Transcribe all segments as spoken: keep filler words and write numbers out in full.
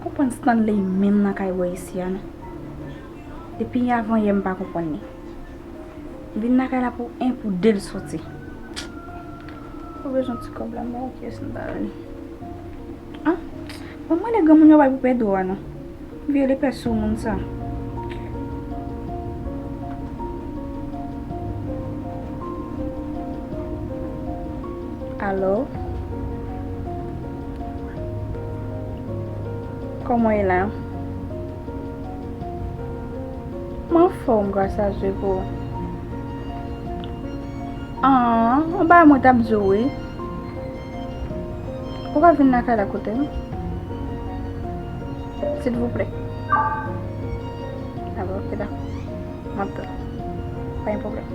Konprann Stanley menm nan kay bò isi a non. Depi avan yè m pa konprann li. M vin lakay la pou en, pou de l soti. Ou bezwen ti kòb la, m ba ou kiyès m ta rele. Ah, bon, mwen le granmoun yo bay pou Pedro a non. Vye lepè sou moun sa. Alo? Kòman w ye la? Mwen anfòm, gras a Dye, pou ou. Ah, yon bagay mwen t ap di w, wi. Ou ka vin lakay la kote m? Silvouplè. Ah bon, ok, dakò. M ap tann. Pa gen pwoblèm.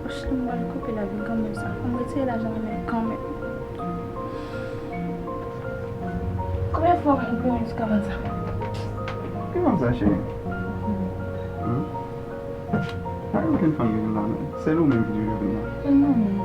Poch la, m pral koupe lavi granmoun sa. Fò m retire lajan nan men l kanmenm. Konbyen fwa m peye yon ti kabann sa? Ki fanm sa, cheri? Hmm? Pa gen okenn fanm ki vin la, non. Sèl ou menm ki toujou vin la. Sèl mwen menm.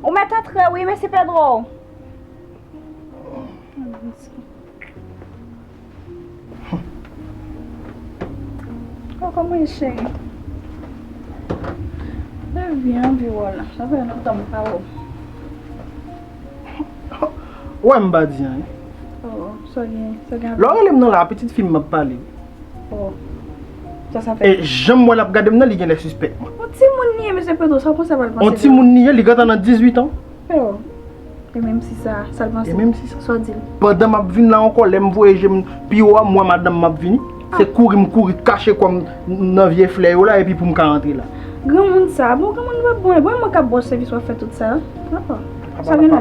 Ou mèt antre wi, mesye Pedro. Oh, kòman w ye, cheri? Trè byen, anvi wè w la. Sa fè lontan m pa wè w. Ou wè m pa di anyen. Oh, sa w gen, sa w gen? Lè w rele m nan la, pitit fi m m ap pale. Oh. Sa, sa fè. E jan m wè l ap gade m nan, li genlè sispèk mwen. On timoun li ye, mesye Pedro, sa w panse pral pase de ou? On timoun li ye, li gentan nan dizuit an. Pero, e menm si sa, sa l panse? E menm si sa. Sa w di l? Pandan m ap vin la ankò, lè m voye je m pi wo a, m wè madanm m ap vini. Se kouri m kouri kache kò m nan vye flè yo la, epi pou m ka rantre la. Granmoun sa, bon, granmoun pa bon, e bon, mwen k ap ba w sèvis w ap fè tout sa. Papa,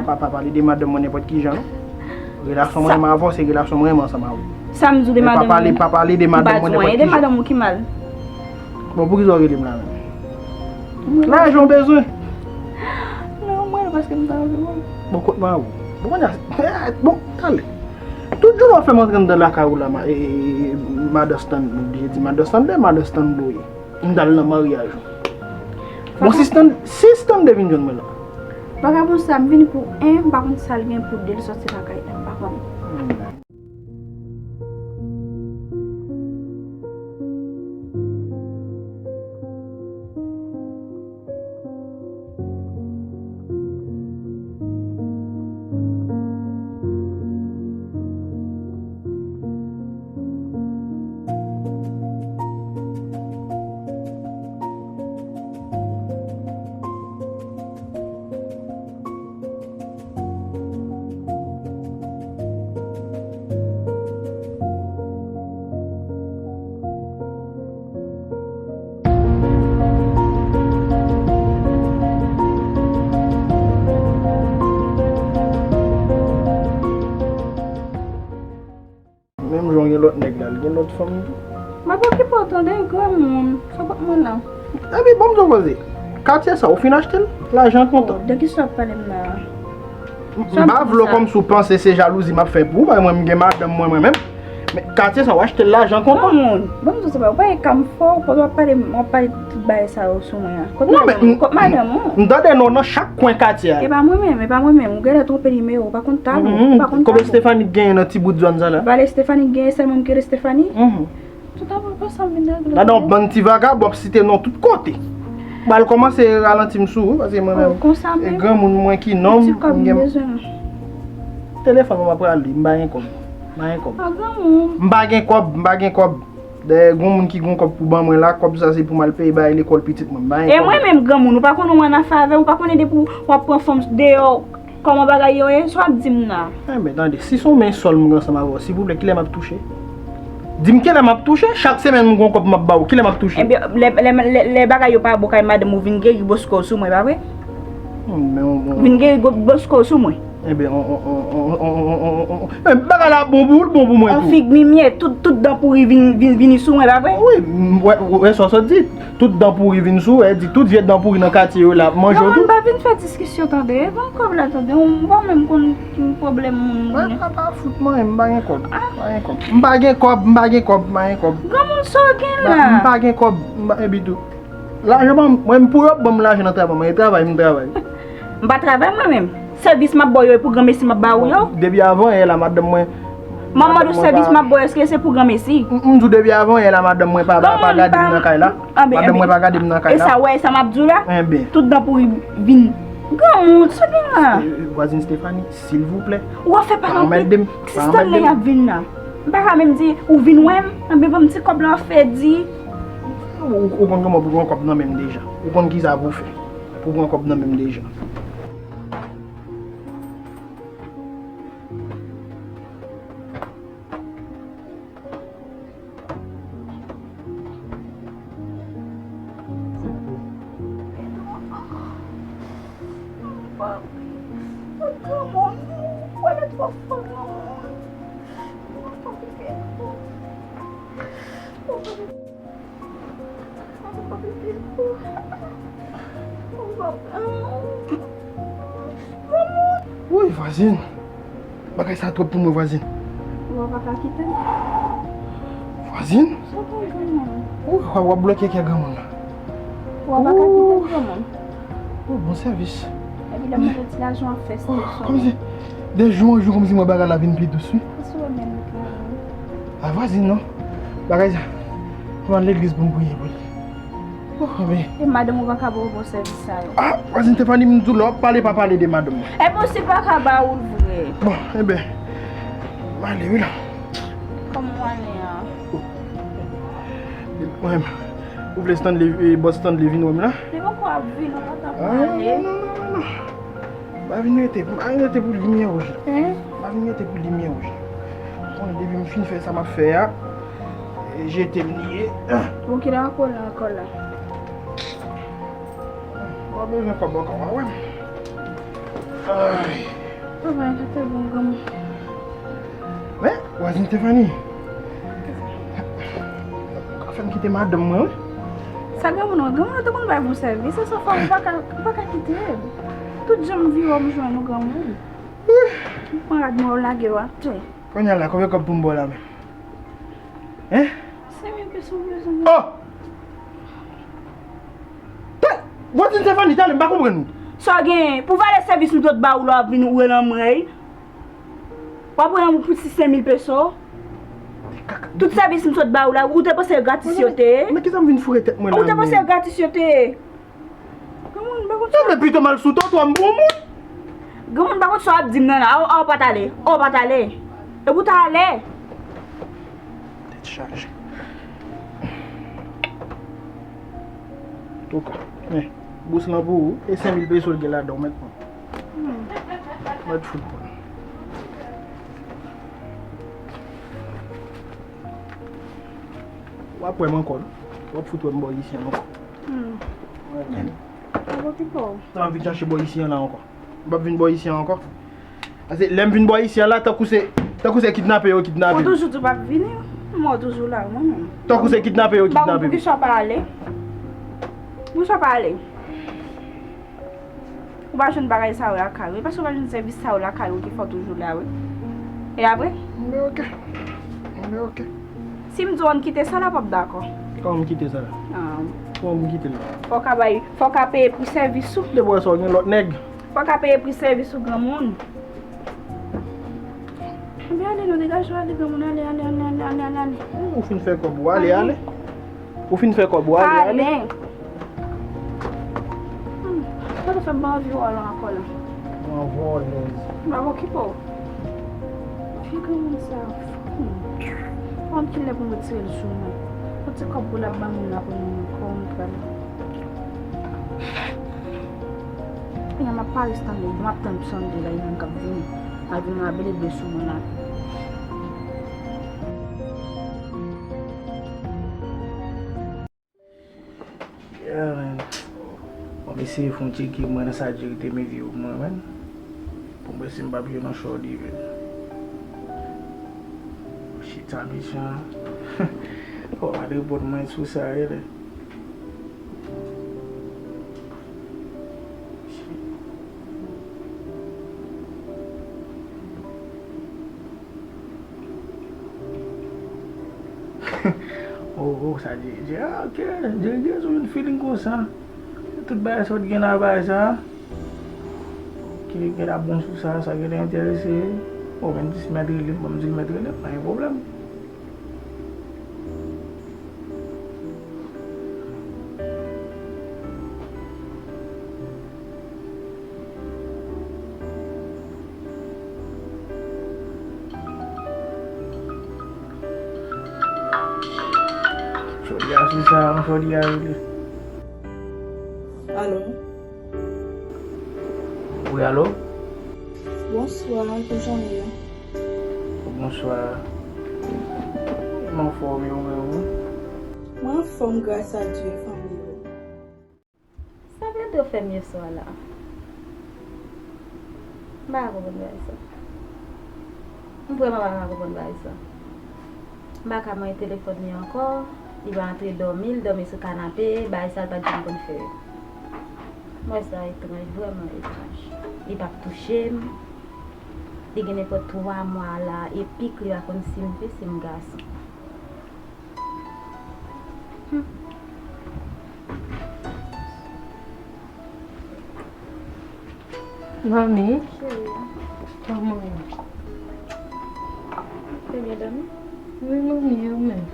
papa, pale de madanm mwen nenpòt ki jan, non. Relasyon mwen renmen avè w, se relasyon mwen renmen ansanm avè w. Sa m di w de madanm mwen? Pa pale, pa pale de madanm mwen nenpòt ki jan. E de madanm ou ki mal? Bon, poukisa w rele m la menm? Lajan w bezwen? Non, mwen rele paske m ta anvi wè w. Bon, kot mari w? Bon, kounye a, bon, talè. Tout jounen w ap fè m antre anndan lakay ou la, ma, e, e, e, madan Stan, m oblije di madan Stanley, madan Stan Bloye. M t al nan maryaj ou. Bon, si Stan, si Stanley vin jwenn mwen la. Vagabon sa, m vini pou en, m pa konn sa l gen pou de l sòti lakay la, m pa konnen. Menm jan w gen lòt nèg la, l gen lòt fanm tou. M ap okipe w tande, granmoun. Sa pa mwen la. Epi, ban m di w koze. Katye sa, ou fin achte l? Lajan kontan. Oh, de kisa w ap pale m la? M pa vle w kòmsi w panse se jalouzi m ap fè pou ou, paske mwen, m gen madanm mwen, mwen menm. Men katye sa, w achte l lajan kontan. Granmoun, ban m di w se pa, ou pa gen ka m fè w, kote w ap pale, w ap pale tout bagay sa yo sou mwen an. Kot madanm ou? Kot madanm ou? M tande non nan chak kwen katye a. E pa mwen menm, e pa mwen menm. Ou genlè twonpe nimewo, ou pa konn tab ou, ou pa konn tab ou. Kote Stephanie t genyen nan ti bout zòn sa la? Pale Stephanie t genyen, sèl mwen m ki rele Stephanie? Tout apre sa m vin regle. Gade yon bann ti vagabon ap site non tout kote. Pral kòmanse ralanti m sou ou, paske mwen menm, e granmoun mwen ki nonm, m gen telefòn mwen, m ap rale, m pa gen kòb. M pa gen kòb. M pa gen kòb, m pa gen kòb. Dayè, gon moun ki gon kòb pou ban mwen la, kòb sa se pou m al peye bagay lekòl pitit mwen, m pa gen kòb. E mwen menm granmoun, ou pa konnen w an afè avè, ou pa konnen depi w ap pran fanm deyò, kòman bagay yo ye, sa w ap di m la? Enben, tande, si se yon men sòl m gen ansanm avè w, silvouplè, kilè m ap touche? Di m kilè m ap touche? Chak semèn m gon kòb m ap ba ou, kilè m ap touche? Enben, lè, lè, lè, lè bagay yo pa bon kay madanm ou, vin geri bosko w sou mwen, pa vre? Vin geri bosko w sou mwen. Enben, on, on, on, on, on, on, on, on, on. Men bagay la bon pou ou, l bon pou mwen tou. Yon fig mimye, tout, tout dan pouri vin, vin, vini sou mwen, pa vre? Wi, m, wè, wè sa w sot di. Tout dan pouri vin sou ou, e di tout vye dan pouri nan katye yo la ap manje w tou. Non, mwen pa vin Fè diskisyon tande, ban m kòb la tande, ou pa menm konn ki pwoblèm moun. Mwen pa pa fout mwen, m pa gen kòb. M pa gen kòb. M pa gen kòb, m pa gen kòb, m pa gen kòb. Granmoun, sa w gen la? M pa gen kòb, m pa, epi tou. Lajan ban m, mwen, m pou yo ban m lajan nan travay, mwen, e travay, m travay. M pa travay mwen menm. Sèvis m ap ba w yo, e pou granmesi m ap ba ou yo. Depi avan yè la, madanm mwen. Mwen mande w sèvis m ap ba w yo, èske se pou granmesi? M, m di w depi avan yè la, madanm mwen pa, pa, pa gade m nan kay la. Madanm mwen pa gade m nan kay la. E sa, w wè, e sa m ap di w la? Enben. Tout dan pouri vin. Granmoun, sa w gen la? Eh, eh, vwazin Stephanie, silvouplè. Ou ap fè pa anmède m. Si Stanley ap vin la. M pa ka menm di, ou vin wè m, anben ban m ti kòb la, w ap fè di. Ou, ou konn kòman pou pran kòb nan men m deja. Ou konn kisa pou fè. Pou pran kòb nan men m deja. Woy, vwazin. Bagay sa twòp pou mwen, vwazin. Ou pa ka kite m. Vwazin? Sa w gen, granmoun? Woy, w ap bloke kè granmoun nan. Ou pa ka kite m, granmoun. Woy, bon sèvis. Epi lè m mande ti lajan w ap fè sitiyasyon. Kòmsi, de jou an jou, kòmsi mwen bagay la vin pi dous, wi. Kòmsi w menm, granmoun. A, vwazin, non. Bagay sa. Mwen al legliz pou m priye pou li. Oh, men. E madanm ou pa ka ba w bon sèvis sa yo? Ah, vwazin Stephanie, m di w, lè w ap pale, pa pale de madanm mwen. Enposib pa ka ba ou l vre. Bon, enben, m ale wi la. Kòman w ale a? Mwen, ou vle Stanley, eh, bòs Stanley vin wè m la? Li poko ap vin, ou pa t ap pale. Ah, non, non, non, non, non. M pa vin rete, m pa vin rete pou limyè wouj la. Hein? M pa vin rete pou limyè wouj la. Konnen depi m fin fè sa m ap fè a, e jete m li ye. Bon, kilè w ap rele ankò la? Mwen bezwen kòb ankò, w a wè m. Ay. Travay la te bon, granmoun. Men, vwazin Stephanie. Ou ka fè m kite madanm mwen, wi. Sa granmoun an, granmoun an te konn bay bon sèvis, se sa fè ou pa ka, ou pa ka kite l. Tout jan m vire w, m jwenn ou, granmoun. M pran rad mwen, w lage w atè. Kounye a la, konbyen kòb pou m ba w la menm? Hein? Senk mil peso m bezwen. Oh! Vwazin Stephanie, talè, m pa konprann ou. Sa w genyen? Pou valè sèvis m sot ba ou la, w ap vin ou rele anmwey. W ap rele anmwey pou ti senk mil peso. Tout sèvis m sot ba ou la, ou te panse yo gratis yo te ye? Men kisa m vin foure tèt mwen la menm? Ou te panse yo gratis yo te ye? Granmoun, m pa konn sa. Enben pito m al sou twotwa, m bon moun. Granmoun, m pa konn sa w ap di m nan la. A, a, w pa t ale. A, w pa t ale. E pou w ta ale. Tèt chaje. Antouka, men, bous lan pou ou, e senk mil peso l gen ladan, w mèt pran. Hmm. Mèt fout pran. W ap wè m ankò, non? W ap fout wè m bò isi an ankò. Hmm. Wè, men. Pa okipe w. Sa m vin chache bò isi an la ankò. M p ap vin bò isi an ankò. Paske lè m vin bò isi an la, tankou se, tankou se kidnape yo kidnape m. Ou toujou di w p ap vini, m wè w toujou la, mwen menm. Tankou se kidnape yo kidnape m. Poukisa w pa ale? Poukisa w pa ale? Ou pa jwenn bagay sa yo lakay ou, e paske ou pa jwenn sèvis sa yo lakay ou ki fè w toujou la, wi. E apre? Mwen oke. Mwen oke. Si m di w ann kite sa la, w p ap dakò. Kòman m kite sa la? Ah. Kòman m kite l la? Fò w ka bay, fò w ka peye pri sèvis ou. Depi w wè sa, w gen lòt nèg. Fò w ka peye pri sèvis ou, granmoun. Anben ale non, degaje w ale, granmoun, ale, ale. Ou fin fè kòb ou, ale, ale. Ou fin fè kòb ou, ale, ale. Ale. Hmm, sa te fè m pa anvi wè w la ankò la. Mwen vòlèz. M pa okipe w. Fi granmoun sa. Hmm. Konn kilè pou m retire l sou mwen. Yon ti kòb pou l ap ban moun la pou mwen ankò, m pral. Kounye a m ap pare Stanley, m ap tann Stanley la, li menm k ap vini. L ap vin rabe l sou mwen la. Yeah, man. M ap eseye fè yon tcheke mwen nan sa Jerry te mete yo pou mwen, man. Pou m wè si m p ap jwenn yon shorty, man. Shit, sa mechan. Fò w pa t reponn mwen sou sa, rele. Shit. Oh, oh, sa di, di, ah, ok, Jerry Grace, ou jwenn feeling konsa. Tout bagay sa w t gen nan bagay sa. Ok, gen la bon sou sa, sa gen lè enterese. Bon, menm si mèt rele m, ban m di l mèt rele m, pa gen pwoblèm. Jodi a sou sa, jodi a rele. Alo? Wi, alo? Bonswa, kijan w ye? Bonswa. M anfòm, e ou menm? Mwen anfòm, gras a Dye, fanmi yo. Sa Pedro fè m yè swa la? M pa ka konprann bagay sa. M vrèman pa ka konprann bagay sa. M pa ka manyen telefòn li ankò, li pa antre dòmi, li dòmi sou kanape, bagay sa l pa t janm konn fè yo. M wè sa etranj, vrèman etranj. Li p ap touche m. Li gen nenpòt twa mwa la, epi li pa konn si m fi, si m gason. Hmm. Manmi, cheri, kòman w ye? Te byen dòmi? Wi, manmi, e ou menm?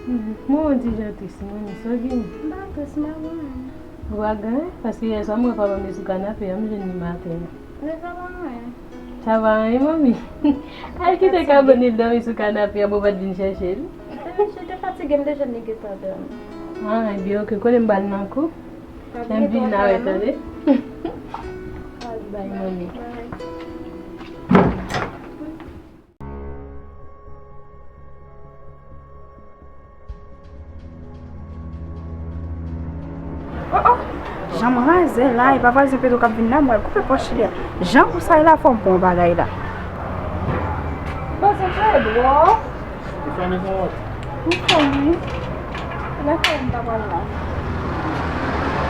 Mwen, yon ti jan tris, manmi, sa w gen? M pa tris, m pa gen anyen. Ou pa gen anyen? Paske yè swa, mwen pa dòmi sou kanape a, m jwenn li maten an. Li pa gen anyen. Sa pa anyen, manmi. Al kite Kabanil dòmi sou kanape a, bon, w pa t vin chèche l. Li te fatige, m te jwenn li gentan dòmi. Ah, ebyen, ok, konnen m ba l nan kou. Lè m vin la wè, tande. Bye, manmi. Oh, oh. Jan m razè la, e pa vwazen Pedro k ap vin la, m pral koupe pòch li a. Jan kou sa ye la, fò m pran yon bagay la. Vwazen Pedro. Stefani, kòman w ye? M fòm, wi. Lakay m ta pral la.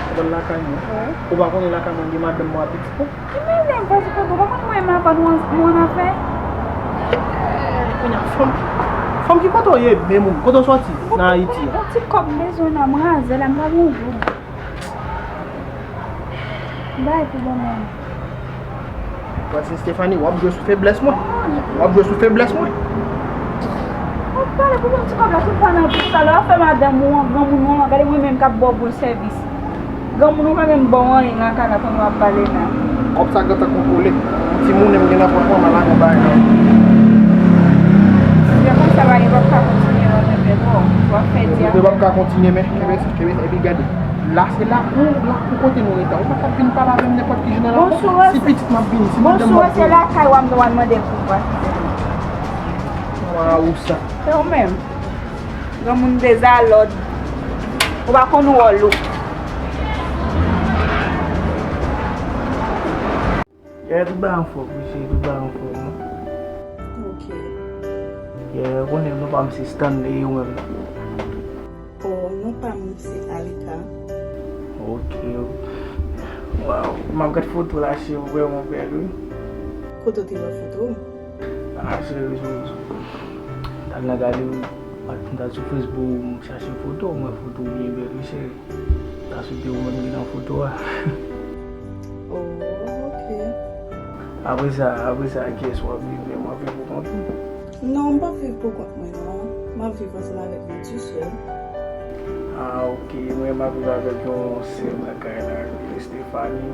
Ou pral lakay mwen? Wi. Ou pa konnen lakay mwen gen madanm mwen ak pitit mwen? Ki madanm? Paske ou pa konn mwen m ap vann ou an, ou annafè? Kounye a, fanm, fanm ki kote w ye menm ou? Kote w sòti nan Ayiti a? Yon ti kòb m bezwen la, m razè la, m pa gen yon goud. Bay pou bon moun. Francine Stephanie, w ap jwe sou feblès mwen. W ap jwe sou feblès mwen. W ap pale pou bon ti kòb la, tout pa nan bouch sa, lè w ap fè madanm ou an, granmoun ou an, gade mwen menm k ap ba w bon sèvis. Granmoun ou pa menm ba w anyen nan kaka pandan w ap pale la. Kòb sa gentan kontwole. Yon timoun m gen nan pòch mwen, m al achte yon bagay nan. Si se konsa, bagay yo p ap ka kontinye non, men bon, w ap fè di a. Yo p ap ka kontinye, men kenbe sa, kenbe sa, epi gade. La se lakou, lakou kote nou rete. Ou pa ka vin pale avè m nenpòt ki jan nan lakou. Si pitit m ap vini, si madanm m ap vini. Bonjou, se lakay w ap mande pou pase. Waw, sa. Se ou menm. Granmoun dezalòd. Ou pa konn wòl ou. Yeah, tout bagay anfòm, wi, cheri, tout bagay anfòm, wi. Ok. Yeah, ou konnen non pa m se Stanley, ou menm? Oh, non pa m se Alika. Ok. Waw, m ap gad foto la, cheri, ou vrèman bèl, wi. Kote w te wè foto m? Ah, cheri, sou, sou, m t al nan gade, m t al sou Facebook, m chache foto, m wè foto w byen bèl, wi, cheri. Ta swete ou menm ki nan foto a. Oh, ok. Apre sa, apre sa, kiyès w ap viv menm? W ap viv pou kont ou? Non, m p ap viv pou kont mwen, non. M ap viv ansanm avèk yon ti sè m. Ah, ok. Mwen, m ap viv avèk yon sè m lakay la, li rele Stephanie.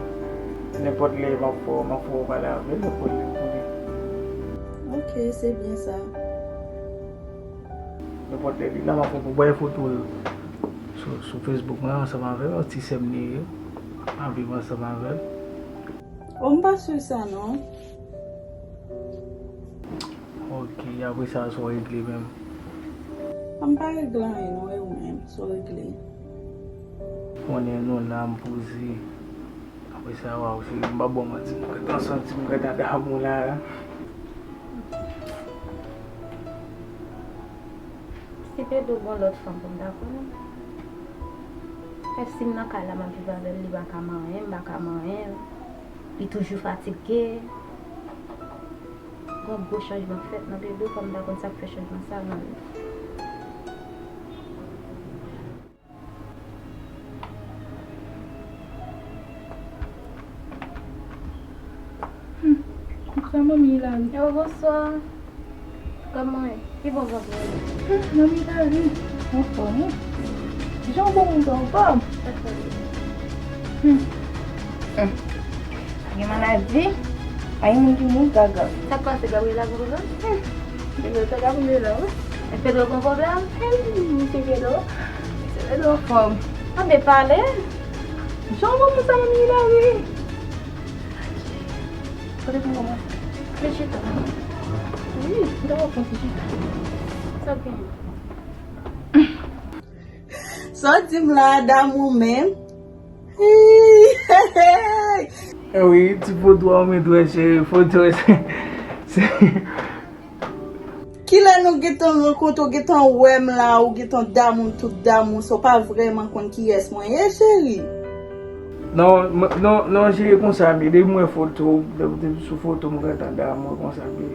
Nenpòt lè m ap fè w, m ap fè w pale avè l, nenpòt lè pou li. Ok, se byen sa. Nenpòt lè li la, m ap fè w bay foto l sou, sou Facebook mwen ansanm avè l, yon ti sè m li ye. M ap viv ansanm avè l. Oh, m pa sou sa non. Ok, apre sa, sa w regle menm? M pa regle anyen non, e ou menm, sa w regle? Konnen nou la, m poze. Apre sa, waw, cheri, m p ap ba w manti, m gentan santi m gentan damou la. Si Pedro gon lòt fanm pou m ta konnen. Paske si m nan kay la, m ap viv avè l, li pa ka manyen m, m pa ka manyen l. Li toujou fatige. Gon gwo chanjman k fèt nan Pedro, fò m ta konn sa k fè chanjman sa nan li. Sa manmi Hilary? Yo, bonswa. Kòman w ye? Ki bò w ye? Hmm, manmi Hilary, anfòm, wi. Jan w bon moun sa, anfòm? Hmm. Hmm. Gen maladi? Ay, moun ki moun gaga. Sa k pase, Gabriela gen pwoblèm? Hmm. Gabriela te ka pran Pedro, wi. E Pedro gen pwoblèm? Hey, misye Pedro. Misye Pedro anfòm. Ann pale. Jan w bon moun sa, manmi Hilary. Kote pou m kòmanse? Vin chita. Wi, m ta kontan chita. Sa w genyen? Sa w di m la, damou menm? Wi, ti foto a w met wè, cheri, foto se, se, Kilè nou gentan rankontre, w gentan wè m la, ou gentan damou m, tout damou, sa w pa vrèman konn kiyès mwen ye, cheri. Non, m- non, non, cheri, konsa m ye. Depi m wè foto, depi, depi sou foto, m gentan damou, konsa m ye.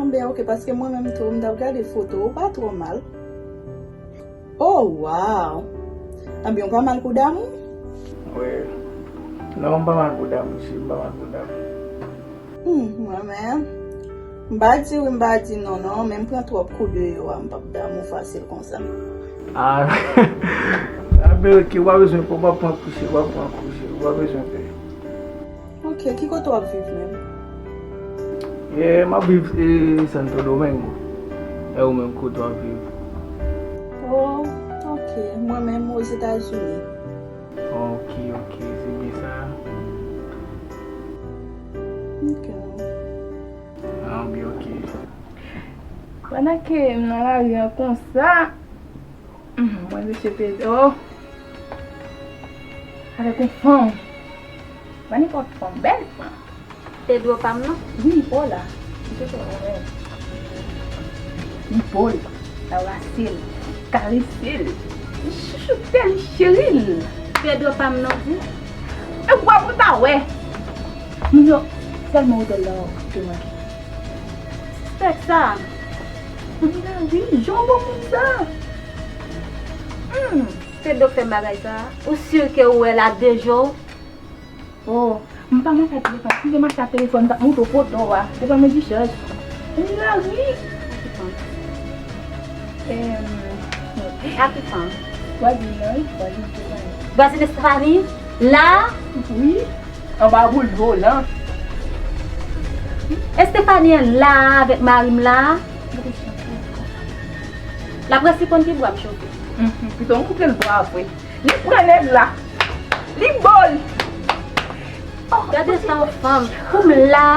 Anben, oke, paske mwen menm tou, m t ap gade foto, ou pa twò mal. Oh, wow! Anben, ou pa mal pou damou? Wi. Non, m pa mal pou damou, cheri, m pa mal pou damou. Hmm, mwen menm, m pa di wi, m pa di non, non, men m pran twòp kou deyò a, m p ap damou fasil konsa. Ah, ah, ben, oke, w pa bezwen pè, w pa pran kou, cheri, w pa pran kou, cheri, w pa bezwen pè. Oke, ki kote w ap viv menm? Eh, m ap viv, eh, Santo Domingo. E ou menm, kote w ap viv? Oh, oke, mwen menm, Ozetazini. Oke, oke, se byen sa. Oke. Ah, byen, oke. Pandan ke m nan lari an konsa, hmm, mwen mesye Pedro avèk yon fanm. Pa nenpòt fanm, bèl fanm. Pedro pa m nan? Wi, Paula. Li te fè erè. Li bo l, l anbrase l, karese l, li chouchoute l, li cheri l. Pedro pa m nan, di. E w ap ta wè. Moun yo, sèlman odò l la w te manke. Suspèk sa. Moun la, wi, jan w bon moun sa. Hmm, Pedro fè m bagay sa. Ou si ke ou wè l a de je w? Oh, m pa mache ak telefòn. Si m te mache ak telefòn, m t ap montre w foto a. Telefòn mwen dichaj. Hilary! Em, a ki fanm? Vwazin nan, wi. Vwazin Stephanie. Vwazin Stephanie? La? Wi. Anba boul volan. E Stephanie an la avèk mari m la? L ap resi konn ki bwa m chofe. Mhm. Pito m koupe l bwa vre. Li pran nèg la. Li bo l. Oh, gade sa yon fanm. Pou m la,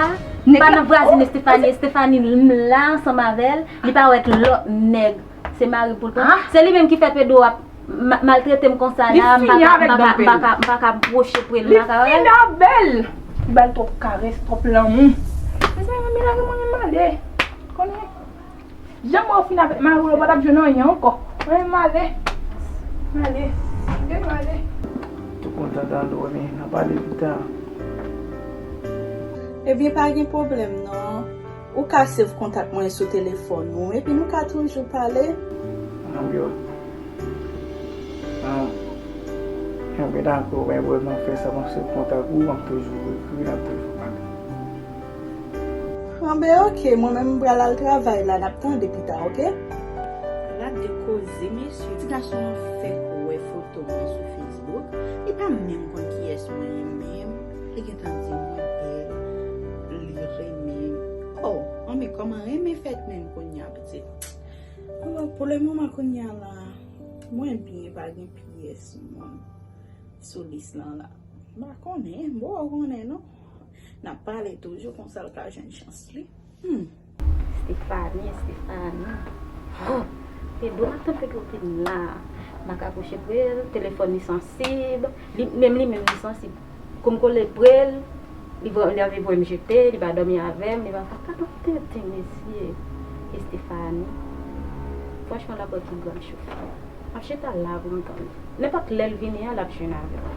nèg pa la nan vwazin Stephanie. Stephanie, m la ansanm avè l. Li pa wè k lòt nèg. Se mari pou l pran. Ah. Se li menm ki fè Pedro ap ma- maltrete m konsa la. M pa ka, m pa ka, m pa ka, m pa ka pwoche pre l. Li pa ka wè. Li fin avè l. Li ba l twòp karès, twòp lanmou. Mezanmi, la gen mwen menm m ale. Konnen. Jan mwen fin avèk mari w, ou pa t ap jwenn anyen ankò. Mwen, m ale. M ale. M ale. Tou kontan tande w, men n a pale pita. Ebyen, pa gen pwoblèm, non. Ou ka save kontak mwen sou telefòn ou, epi nou ka toujou pale. Ann yo. Ann. Ann, dakò, men, bon, m ap fè sa, m ap save kontak ou, m ap toujou ekri, n ap toujou pale. Anben, oke, mwen menm m pral al travay la, n ap tande pita, oke? Ala de koze, mesye. Ti gason an fèk wè foto mwen sou Facebook. Li pa menm konn kiyès mwen ye menm. Li gentan di mwen bèl, li renmen m. Oh, anben, kòman renmen fèt menm kounye a, pitit? Alò, pou le moman kounye a la, mwen byen, pa gen pyès moun sou lis lan la. M pa konnen, m poko konnen non. N ap pale toujou konsa l ka jwenn chans li. Hmm. Stephanie, Stephanie. Oh, Pedro, m ap tann Pedro vin la. M pa ka kouche pre l, telefòn li sansib. Li, menm li menm li sansib. Kou m kole pre l, li vo- li anvi voye m jete, li pa dòmi avè m, li pa fè. Gade yon tenten, mesye. E Stephanie. Franchman, l ap wè ki grann chofè. M ap chita la pou m tann li. Nenpòt lè l vini an, l ap jwenn avè m.